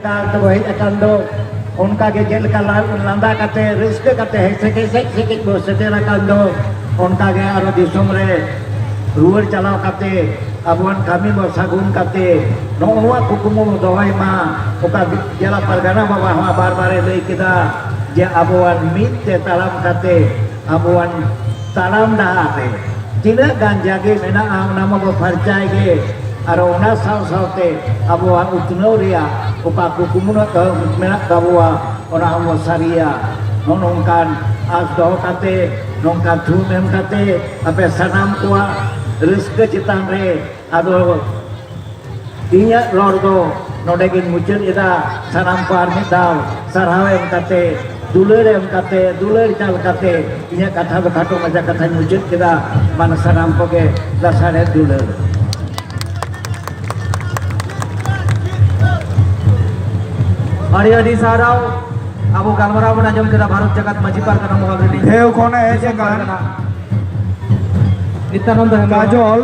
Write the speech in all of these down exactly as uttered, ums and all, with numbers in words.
ᱛᱮᱵᱚ ᱦᱮᱡ ᱟᱠᱟᱱ ᱫᱚ, ᱚᱱᱠᱟ ᱜᱮ ᱪᱮᱫ ᱞᱮᱠᱟ ᱞᱟ-, ᱞᱟᱸᱫᱟ ᱠᱟᱛᱮ, ᱨᱟᱹᱥᱠᱟᱹ ᱠᱟᱛᱮ, ᱦᱮᱡ ᱥᱮᱠᱮᱡ, ᱦᱮᱡ ᱥᱮᱠᱮᱡ ᱵᱚ ᱥᱮᱴᱮᱨ ᱟᱠᱟᱱ ᱫᱚ, ᱚᱱᱠᱟ ᱜᱮ ᱟᱨᱚ ᱫᱤᱥᱚᱢ ᱨᱮ ᱨᱩᱣᱟᱹᱲ ᱪᱟᱞᱟᱣ ᱠᱟᱛᱮ, ᱟᱵᱚᱣᱟᱜ ᱠᱟᱹᱢᱤ ᱵᱚ ᱥᱟᱹᱜᱩᱱ ᱠᱟᱛᱮ, ᱱᱚᱜᱼᱚ ᱱᱚᱣᱟ ᱠᱩᱠᱢᱩ ᱵᱚ ᱫᱚᱦᱚᱭ ᱢᱟ᱾ ᱚᱠᱟ ᱡᱮᱞᱟ ᱯᱟᱨᱜᱟᱱᱟ ᱵᱟᱵᱟ ᱦᱚᱸ ᱵᱟᱨ ᱵᱟᱨᱮ ᱞᱟᱹᱭ ᱠᱮᱫᱟ ᱡᱮ ᱟᱵᱚᱣᱟᱜ ᱢᱤᱫ ᱛᱮ ᱛᱟᱲᱟᱢ ᱠᱟᱛᱮ, ᱟᱵᱚᱣᱟᱜ ᱛᱟᱲᱟᱢ ᱰᱟᱦᱟᱨ ᱨᱮ ᱛᱤᱱᱟᱹᱜ ᱜᱟᱱ ᱡᱟᱜᱮ ᱢᱮᱱᱟᱜᱼᱟ, ᱚᱱᱟ ᱢᱟᱵᱚ ᱯᱷᱟᱨᱪᱟᱭ ᱜᱮ᱾ ᱟᱨ ᱚᱱᱟ ᱥᱟᱶ ᱥᱟᱶᱛᱮ ᱟᱵᱚᱣᱟᱜ ᱩᱛᱱᱟᱹᱣ ᱨᱮᱭᱟᱜ ᱚᱠᱟ ᱠᱩᱠᱢᱩ ᱢᱮᱱᱟᱜ ᱛᱟᱵᱚᱣᱟ, ᱚᱱᱟ ᱦᱚᱸᱵᱚ ᱥᱟᱹᱨᱤᱭᱟ᱾ ᱱᱚᱜᱼᱚ ᱱᱚᱝᱠᱟᱱ ᱟᱸᱥ ᱫᱚᱦᱚ ᱠᱟᱛᱮ, ᱱᱚᱝᱠᱟᱱ ᱛᱷᱩᱢ ᱮᱢ ᱠᱟᱛᱮ, ᱟᱯᱮ ᱥᱟᱱᱟᱢ ᱠᱚᱣᱟᱜ ᱨᱟᱹᱥᱠᱟᱹ ᱪᱮᱛᱟᱱ ᱨᱮ ᱟᱫᱚ ᱤᱧᱟᱹᱜ ᱨᱚᱲ ᱫᱚ ᱱᱚᱰᱮ ᱜᱤᱧ ᱢᱩᱪᱟᱹᱫ ᱮᱫᱟ᱾ ᱥᱟᱱᱟᱢ ᱠᱚ ᱟᱨ ᱢᱤᱫ ᱫᱷᱟᱣ ᱥᱟᱨᱦᱟᱣ ᱮᱢ ᱠᱟᱛᱮ, ᱫᱩᱞᱟᱹᱲ ᱮᱢ ᱠᱟᱛᱮ, ᱫᱩᱞᱟᱹᱲ ᱪᱟᱞ ᱠᱟᱛᱮ ᱤᱧᱟᱹᱜ ᱠᱟᱛᱷᱟ ᱫᱚ ᱠᱷᱟᱴᱚ ᱢᱟᱪᱷᱟ ᱠᱟᱛᱷᱟᱧ ᱢᱩᱪᱟᱹᱫ ᱠᱮᱫᱟ᱾ ᱢᱟᱱᱮ ᱥᱟᱱᱟᱢ ᱠᱚᱜᱮ ᱞᱟᱥᱟᱲᱦᱮᱫ ᱫᱩᱞᱟᱹᱲ᱾ ᱟᱹᱰᱤ ᱟᱹᱰᱤ ᱥᱟᱨᱦᱟᱣ᱾ ᱟᱵᱚ ᱜᱟᱞᱢᱟᱨᱟᱣ ᱵᱚᱱ ᱟᱸᱡᱚᱢ ᱠᱮᱫᱟ ᱵᱷᱟᱨᱚᱛ ᱡᱟᱠᱟᱛ ᱢᱟᱹᱡᱷᱤ ᱯᱟᱨᱜᱟᱱᱟ ᱢᱚᱦᱚᱞ ᱨᱤᱱᱤᱡ ᱵᱷᱮᱣ ᱠᱷᱚᱱᱮ ᱦᱮᱡ ᱟᱠᱟᱱ ᱱᱤᱛᱟᱱᱚᱱᱫᱚ ᱦᱮᱢᱵᱨᱚᱢ᱾ ᱠᱟᱡᱚᱞ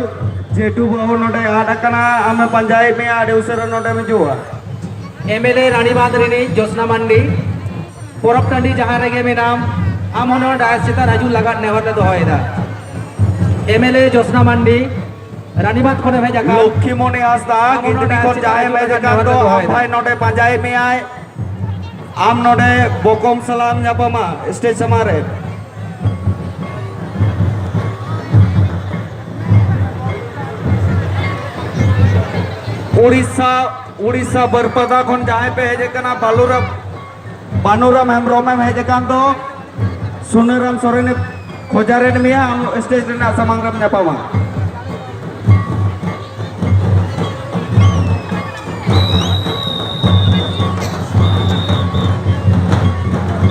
ᱡᱮᱴᱩ ᱵᱟᱹᱵᱩ ᱱᱚᱰᱮ ᱟᱫ ᱟᱠᱟᱱᱟ, ᱟᱢᱮ ᱯᱟᱸᱡᱟᱭᱮᱫ ᱢᱮᱭᱟ, ᱟᱹᱰᱤ ᱩᱥᱟᱹᱨᱟ ᱱᱚᱰᱮᱢ ᱦᱤᱡᱩᱜᱼᱟ᱾ ᱮᱢ ᱮᱞ ᱮ ᱨᱟᱱᱤᱵᱟᱸᱫᱷ ᱨᱤᱱᱤᱡ ᱡᱳᱥᱱᱟ ᱢᱟᱱᱰᱤ, ᱯᱚᱨᱚᱵᱽ ᱴᱟᱺᱰᱤ ᱡᱟᱦᱟᱸ ᱨᱮᱜᱮ ᱢᱮᱱᱟᱢ, ᱟᱢ ᱦᱚᱸ ᱱᱚᱣᱟ ᱰᱟᱭᱟᱥ ᱪᱮᱛᱟᱱ ᱦᱤᱡᱩᱜ ᱞᱟᱜᱟᱫ ᱱᱮᱦᱚᱨ ᱞᱮ ᱫᱚᱦᱚᱭᱮᱫᱟ᱾ ᱮᱢ ᱮᱞ ᱮ ᱡᱳᱥᱱᱟ ᱢᱟᱱᱰᱤ, ᱨᱟᱱᱤᱵᱟᱸᱫᱷ ᱠᱷᱚᱱᱮᱢ ᱦᱮᱡ ᱟᱠᱟᱱ᱾ ᱞᱚᱠᱠᱷᱤᱢᱚᱱᱤ ᱦᱟᱸᱥᱫᱟ, ᱟᱢ ᱦᱚᱸ ᱜᱤᱫᱽᱨᱤ ᱱᱚᱰᱮ ᱠᱷᱚᱱ ᱥᱮᱴᱮᱨ ᱡᱟᱦᱟᱸᱭᱮᱢ ᱦᱤᱡᱩᱜ ᱦᱮᱡ ᱞᱟᱹᱜᱤᱫ ᱟᱠᱟᱱ ᱱᱮᱦᱚᱨ ᱫᱚ, ᱞᱮ ᱟᱢ ᱫᱚᱦᱚᱭᱮᱫᱟ᱾ ᱵᱷᱟᱭ ᱱᱚᱰᱮ ᱯᱟᱸᱡᱟᱭᱮᱫ ᱢᱮᱭᱟᱭ᱾ ᱟᱢ ᱱᱚᱰᱮ ᱵᱚᱠᱚᱢ ᱥᱟᱞᱟᱜ ᱮᱢ ᱧᱟᱯᱟᱢᱟ ᱥᱴᱮᱡᱽ ᱥᱟᱢᱟᱝ ᱨᱮ᱾ ᱩᱲᱤᱥᱥᱟ, ᱩᱲᱤᱥᱥᱟ ᱵᱟᱹᱨᱯᱟᱫᱟ ᱠᱷᱚᱱ ᱡᱟᱦᱟᱸᱭ ᱯᱮ ᱦᱮᱡ ᱟᱠᱟᱱᱟ, ᱵᱟᱞᱩᱨᱟᱢ ᱵᱟᱹᱱᱩᱨᱟᱢ ᱦᱮᱢᱵᱨᱚᱢ ᱮᱢ ᱦᱮᱡ ᱟᱠᱟᱱ ᱫᱚ, ᱥᱩᱱᱟᱹᱨᱟᱢ ᱥᱚᱨᱮᱱᱮ ᱠᱷᱚᱡᱟᱨᱮᱫ ᱢᱮᱭᱟ, ᱟᱢ ᱥᱴᱮᱡᱽ ᱨᱮᱱᱟᱜ ᱥᱟᱢᱟᱝ ᱨᱮᱢ ᱧᱟᱯᱟᱢᱟ᱾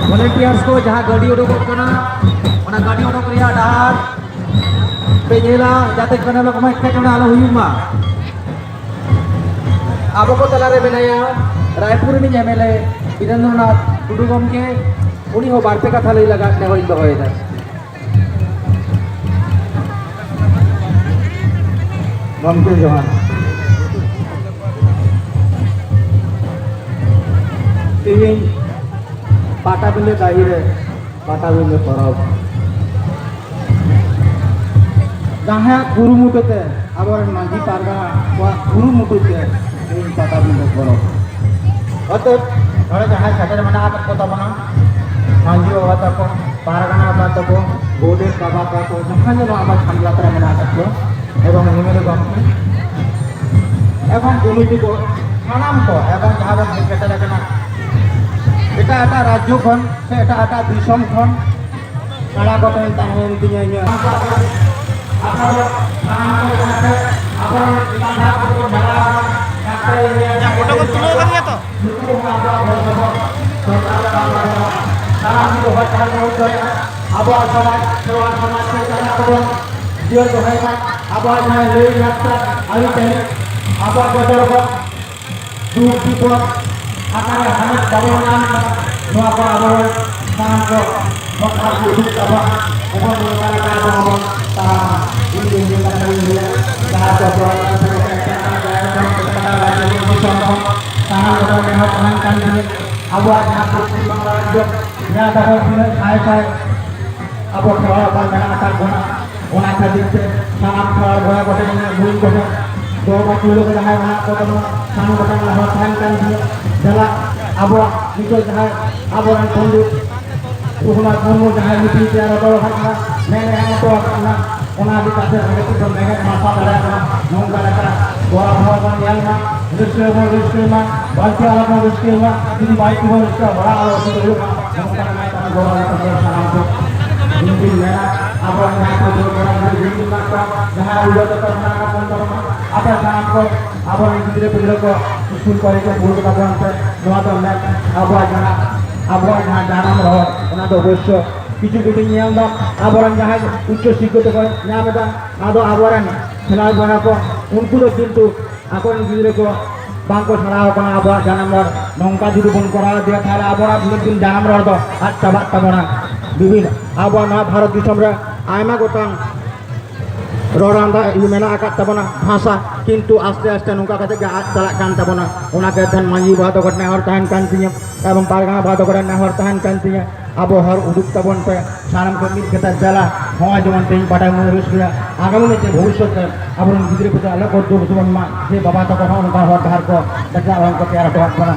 ᱵᱷᱚᱞᱮᱱᱴᱤᱭᱟᱨᱥ ᱠᱚ ᱡᱟᱦᱟᱸ ᱜᱟᱹᱰᱤ ᱩᱰᱩᱠᱚᱜ ᱠᱟᱱᱟ, ᱚᱱᱟ ᱜᱟᱹᱰᱤ ᱩᱰᱩᱠ ᱨᱮᱭᱟᱜ ᱰᱟᱦᱟᱨ ᱯᱮ ᱧᱮᱞᱟ, ᱡᱟᱛᱮ ᱠᱳᱱᱳ ᱨᱚᱠᱚᱢ ᱮᱴᱠᱮᱴᱚᱬᱮ ᱟᱞᱚ ᱦᱩᱭᱩᱜ ᱢᱟ᱾ ᱟᱵᱚ ᱠᱚ ᱛᱟᱞᱟᱨᱮ ᱢᱮᱱᱟᱭᱟ ᱨᱟᱭᱯᱩᱨ ᱨᱤᱱᱤᱡ ᱮᱢ ᱮᱞ ᱮ ᱵᱤᱨᱮᱱᱫᱨᱚᱱᱟᱛᱷ ᱴᱩᱰᱩ ᱜᱚᱢᱠᱮ, ᱩᱱᱤ ᱦᱚᱸ ᱵᱟᱨ ᱯᱮ ᱠᱟᱛᱷᱟ ᱞᱟᱹᱭ ᱞᱟᱜᱟᱫ ᱱᱮᱦᱚᱨᱤᱧ ᱫᱚᱦᱚᱭᱮᱫᱟ᱾ ᱜᱚᱢᱠᱮ ᱡᱚᱦᱟᱨ᱾ ᱛᱮᱦᱮᱧ ᱯᱟᱴᱟᱵᱤᱸᱫᱷᱟᱹ ᱰᱟᱹᱦᱤ ᱨᱮ ᱯᱟᱴᱟᱵᱤᱸᱫᱷᱟᱹ ᱯᱚᱨᱚᱵᱽ ᱡᱟᱦᱟᱸᱭᱟᱜ ᱠᱩᱨᱩᱢᱩᱴᱩ ᱛᱮ ᱟᱵᱚᱨᱮᱱ ᱢᱟᱹᱡᱷᱤ ᱯᱟᱨᱜᱟᱱᱟ ᱠᱚᱣᱟᱜ ᱠᱩᱨᱩᱢᱩᱴᱩ ᱛᱮ ᱛᱮᱦᱮᱧ ᱯᱟᱴᱟᱵᱤᱸᱫᱷᱟᱹ ᱯᱚᱨᱚᱵᱽ᱾ ᱚᱛᱮᱵ ᱱᱚᱰᱮ ᱡᱟᱦᱟᱸᱭ ᱥᱮᱴᱮᱨ ᱢᱮᱱᱟᱜ ᱟᱠᱟᱫ ᱠᱚ ᱛᱟᱵᱚᱱᱟ, ᱢᱟᱹᱡᱷᱤ ᱵᱟᱵᱟ ᱛᱟᱠᱚ, ᱯᱟᱨᱜᱟᱱᱟ ᱵᱟᱵᱟ ᱛᱟᱠᱚ, ᱜᱚᱰᱮᱛ ᱵᱟᱵᱟ ᱛᱟᱠᱚ, ᱡᱟᱦᱟᱸᱭ ᱜᱮ ᱱᱚᱣᱟ ᱟᱵᱚ ᱥᱟᱢᱞᱟ ᱨᱮ ᱢᱮᱱᱟᱜ ᱟᱠᱟᱫ ᱠᱚ, ᱮᱵᱚᱝ ᱮᱢ ᱮᱞ ᱮ ᱜᱚᱢᱠᱮ, ᱮᱵᱚᱝ ᱠᱚᱢᱤᱴᱤ ᱠᱚ, ᱥᱟᱱᱟᱢ ᱠᱚ, ᱮᱵᱚᱝ ᱡᱟᱦᱟᱸ ᱵᱚᱱ ᱦᱮᱡ ᱥᱮᱴᱮᱨ ᱟᱠᱟᱱᱟ ᱮᱴᱟᱜ ᱮᱴᱟᱜ ᱨᱟᱡᱽᱡᱚ ᱠᱷᱚᱱ ᱥᱮ ᱮᱴᱟᱜ ᱮᱴᱟᱜ ᱫᱤᱥᱚᱢ ᱠᱷᱚᱱ, ᱠᱟᱲᱟ ᱠᱚᱴᱷᱮᱱ ᱛᱟᱦᱮᱸᱭᱮᱱ ᱛᱤᱧᱟᱹ ᱤᱧᱟᱹᱜ᱾ ᱯᱷᱳᱴᱳ ᱠᱚ ᱛᱩᱞᱟᱹᱣ ᱟᱠᱟᱫ ᱜᱮᱭᱟ ᱛᱚ? ᱟᱵᱚᱣᱟᱜ ᱥᱚᱢᱟᱡᱽ, ᱥᱮᱨᱣᱟ ᱥᱚᱢᱟᱡᱽ ᱪᱮᱫ ᱞᱮᱠᱟ ᱛᱮᱵᱚᱱ ᱡᱤᱭᱟᱹᱲ ᱫᱚᱦᱚᱭ ᱢᱟ, ᱟᱵᱚᱣᱟᱜ ᱡᱟᱦᱟᱸ ᱞᱟᱹᱭ ᱞᱟᱠᱪᱟᱨ ᱟᱹᱨᱤᱪᱟᱹᱞᱤ, ᱟᱵᱚᱣᱟᱜ ᱡᱚᱛᱚ ᱨᱚᱠᱚᱢ ᱫᱩᱠ ᱵᱤᱯᱚᱫ ᱚᱠᱟᱨᱮ ᱦᱟᱢᱮᱴ ᱵᱟᱵᱚᱱ ᱧᱟᱢ ᱢᱟ, ᱱᱚᱣᱟ ᱠᱚ ᱟᱵᱚ ᱥᱟᱱᱟᱢ ᱠᱚ ᱵᱚᱱ ᱟᱨ ᱩᱫᱩᱜ ᱛᱟᱵᱚᱱ, ᱮᱵᱚᱝ ᱱᱚᱝᱠᱟ ᱞᱮᱠᱟ ᱟᱵᱚ ᱦᱚᱸᱵᱚᱱ ᱛᱟᱲᱟᱢᱟ᱾ ᱤᱧ ᱫᱚ ᱱᱤᱭᱟᱹ ᱠᱟᱛᱷᱟ ᱜᱤᱧ ᱞᱟᱹᱭᱟ, ᱡᱟᱦᱟᱸ ᱠᱚ ᱥᱟᱱᱟᱢ ᱠᱚ ᱢᱮᱱᱟᱜ ᱠᱟᱱ ᱜᱮᱭᱟ, ᱟᱵᱚᱣᱟᱜ ᱡᱟᱦᱟᱸ ᱯᱚᱥᱪᱤᱢ ᱵᱟᱝᱞᱟ ᱨᱟᱡᱽᱡᱚ, ᱡᱟᱦᱟᱸ ᱫᱚ ᱛᱤᱱᱟᱹᱜ ᱥᱟᱭ ᱥᱟᱭ ᱟᱵᱚ ᱠᱷᱮᱨᱣᱟᱲ ᱦᱚᱯᱚᱱ ᱢᱮᱱᱟᱜ ᱟᱠᱟᱫ ᱵᱚᱱᱟ᱾ ᱚᱱᱟ ᱠᱷᱟᱹᱛᱤᱨ ᱛᱮ ᱥᱟᱱᱟᱢ ᱠᱷᱮᱨᱣᱟᱲ ᱵᱚᱭᱦᱟ ᱠᱚᱴᱷᱮᱱ ᱤᱧᱟᱹᱜ ᱜᱩᱨᱩ ᱠᱚᱴᱷᱮᱱ ᱜᱚ ᱵᱟᱵᱟ ᱛᱤᱨᱞᱟᱹ ᱠᱚ ᱡᱟᱦᱟᱸᱭ ᱢᱮᱱᱟᱜ ᱠᱚ ᱛᱟᱵᱚᱱᱟ, ᱥᱟᱱᱟᱢ ᱠᱚᱴᱷᱮᱱ ᱱᱮᱦᱚᱨ ᱛᱟᱦᱮᱱ ᱠᱟᱱ ᱜᱮᱭᱟ, ᱫᱮᱞᱟ ᱟᱵᱚᱣᱟᱜ ᱱᱤᱛᱚᱜ ᱡᱟᱦᱟᱸᱭ ᱟᱵᱚᱨᱮᱱ ᱯᱚᱱᱰᱤᱛ ᱨᱚᱜᱷᱩᱱᱟᱛᱷ ᱢᱩᱨᱢᱩ ᱡᱟᱦᱟᱸᱭ ᱢᱤᱴᱤᱝ ᱛᱮᱭᱟᱨ ᱦᱚᱴᱚ ᱟᱠᱟᱫ ᱵᱚᱱᱟ, ᱢᱮᱱ ᱮᱢ ᱦᱚᱴᱚ ᱟᱠᱟᱫ ᱵᱚᱱᱟ, ᱚᱱᱟ ᱤᱫᱤ ᱠᱟᱛᱮ ᱨᱮᱸᱜᱮᱡ ᱛᱮᱫᱚ ᱨᱮᱸᱜᱮᱡ ᱢᱟᱨᱥᱟᱞ ᱫᱟᱲᱮᱭᱟᱜ ᱢᱟ, ᱱᱚᱝᱠᱟ ᱞᱮᱠᱟ ᱜᱚᱨᱚᱵᱽ ᱦᱚᱸ ᱵᱚᱱ ᱧᱮᱞ ᱢᱟ, ᱨᱟᱹᱥᱠᱟᱹ ᱦᱚᱸ ᱵᱚᱱ ᱨᱟᱹᱥᱠᱟᱹᱭ ᱢᱟ, ᱵᱟᱧᱪᱟᱣ ᱦᱚᱸ ᱵᱚᱱ ᱨᱟᱹᱥᱠᱟᱹᱭ ᱢᱟ, ᱡᱩᱫᱤ ᱵᱟᱭ ᱛᱮᱵᱚᱱ ᱨᱟᱹᱥᱠᱟᱹ ᱦᱚᱲᱟᱜ ᱟᱞᱚ ᱚᱥᱩᱵᱤᱫᱷᱟ ᱦᱩᱭᱩᱜ ᱢᱟ, ᱱᱚᱝᱠᱟ ᱞᱮᱠᱟ ᱜᱚᱨᱚᱵᱽ ᱠᱟᱛᱮ ᱥᱟᱱᱟᱢ ᱠᱚ ᱤᱧ ᱫᱩᱧ ᱢᱮᱱᱟ, ᱟᱵᱚ ᱡᱟᱦᱟᱸ ᱠᱚ ᱫᱩᱲᱩᱵ ᱵᱟᱲᱟ ᱨᱮ ᱡᱩᱢᱤᱫ ᱢᱮᱱᱟᱜ ᱠᱚᱣᱟ, ᱡᱟᱦᱟᱸ ᱩᱭᱦᱟᱹᱨ ᱠᱟᱛᱮ ᱢᱮᱱᱟᱜ ᱠᱚᱣᱟ, ᱟᱯᱮ ᱥᱟᱱᱟᱢ ᱠᱚ ᱟᱵᱚᱨᱮᱱ ᱜᱤᱫᱽᱨᱟᱹ ᱯᱤᱫᱽᱨᱟᱹ ᱠᱚ ᱥᱠᱩᱞ ᱠᱚᱨᱮ ᱠᱚ ᱠᱩᱞ ᱠᱚᱛᱟ ᱵᱚᱱ ᱯᱮ, ᱱᱚᱣᱟ ᱫᱚ ᱢᱮᱱ ᱟᱵᱚᱣᱟᱜ ᱡᱟᱦᱟᱸ, ᱟᱵᱚᱣᱟᱜ ᱡᱟᱦᱟᱸ ᱡᱟᱱᱟᱢ ᱨᱚᱲ, ᱚᱱᱟ ᱫᱚ ᱚᱵᱚᱥᱥᱚ ᱠᱤᱪᱷᱩ ᱠᱤᱪᱷᱩ ᱧᱮᱞ ᱫᱚ ᱟᱵᱚᱨᱮᱱ ᱡᱟᱦᱟᱸᱭ ᱩᱪᱪᱚ ᱥᱤᱠᱠᱷᱤᱛ ᱠᱚ ᱧᱟᱢ ᱮᱫᱟ, ᱟᱫᱚ ᱟᱵᱚᱨᱮᱱ ᱠᱷᱮᱞᱣᱟᱲ ᱵᱚᱭᱦᱟ ᱠᱚ ᱩᱱᱠᱩ ᱫᱚ ᱠᱤᱱᱛᱩ ᱟᱠᱚᱨᱮᱱ ᱜᱤᱫᱽᱨᱟᱹ ᱠᱚ ᱵᱟᱝ ᱠᱚ ᱥᱮᱬᱟ ᱟᱠᱚ ᱠᱟᱱᱟ ᱟᱵᱚᱣᱟᱜ ᱡᱟᱱᱟᱢ ᱨᱚᱲ᱾ ᱱᱚᱝᱠᱟ ᱡᱩᱫᱤ ᱵᱚᱱ ᱠᱚᱨᱟᱣ ᱤᱫᱤᱭᱟ, ᱛᱟᱦᱞᱮ ᱟᱵᱚᱣᱟᱜ ᱫᱤᱱᱟᱹᱢ ᱫᱤᱱ ᱡᱟᱱᱟᱢ ᱨᱚᱲ ᱫᱚ ᱟᱫ ᱪᱟᱵᱟᱜ ᱛᱟᱵᱚᱱᱟ᱾ ᱵᱤᱵᱷᱤᱱᱱᱚ ᱟᱵᱚᱣᱟᱜ ᱱᱚᱣᱟ ᱵᱷᱟᱨᱚᱛ ᱫᱤᱥᱚᱢ ᱨᱮ ᱟᱭᱢᱟ ᱜᱚᱴᱟᱝ ᱨᱚᱲ ᱞᱟᱸᱫᱟ ᱤᱭᱟᱹ ᱢᱮᱱᱟᱜ ᱟᱠᱟᱫ ᱛᱟᱵᱚᱱᱟ ᱵᱷᱟᱥᱟ, ᱠᱤᱱᱛᱩ ᱟᱥᱛᱮ ᱟᱥᱛᱮ ᱱᱚᱝᱠᱟ ᱠᱟᱛᱮ ᱜᱮ ᱟᱫ ᱪᱟᱞᱟᱜ ᱠᱟᱱ ᱛᱟᱵᱚᱱᱟ᱾ ᱚᱱᱟᱛᱮ ᱛᱮᱦᱮᱧ ᱢᱟᱹᱡᱷᱤ ᱵᱟᱵᱟ ᱛᱟᱠᱚ ᱱᱮᱦᱚᱨ ᱛᱟᱦᱮᱱ ᱠᱟᱱ ᱛᱤᱧᱟᱹ, ᱮᱵᱚᱝ ᱯᱟᱨᱜᱟᱱᱟ ᱵᱟᱵᱟ ᱛᱟᱠᱚ ᱱᱮᱦᱚᱨ ᱛᱟᱦᱮᱱ ᱠᱟᱱ ᱛᱤᱧᱟᱹ, ᱟᱵᱚ ᱦᱚᱨ ᱩᱫᱩᱜ ᱛᱟᱵᱚᱱ ᱯᱮ᱾ ᱥᱟᱱᱟᱢ ᱠᱚ ᱢᱤᱫ ᱠᱟᱛᱮ ᱪᱟᱞᱟ, ᱱᱚᱜᱼᱚᱭ ᱡᱮᱢᱚᱱ ᱛᱮᱦᱮᱧ ᱵᱟᱰᱟᱭ ᱢᱚᱱᱮ ᱨᱟᱹᱥᱠᱟᱹᱭᱟ, ᱟᱜᱟᱢᱤ ᱫᱤᱱ ᱛᱮ ᱵᱷᱚᱵᱤᱥᱥᱚᱛ ᱨᱮ ᱟᱵᱚᱨᱮᱱ ᱜᱤᱫᱽᱨᱟᱹ ᱯᱤᱫᱽᱨᱟᱹ ᱟᱞᱚ ᱠᱚ ᱫᱩᱠ ᱡᱮᱢᱚᱱ ᱢᱟ, ᱡᱮ ᱵᱟᱵᱟ ᱛᱟᱠᱚ ᱦᱚᱸ ᱚᱱᱠᱟ ᱦᱚᱨ ᱰᱟᱦᱟᱨ ᱠᱚ ᱰᱟᱠᱟᱣ ᱵᱟᱝ ᱠᱚ ᱛᱮᱭᱟᱨ ᱦᱚᱴᱚ ᱟᱠᱟᱫ ᱵᱚᱱᱟ᱾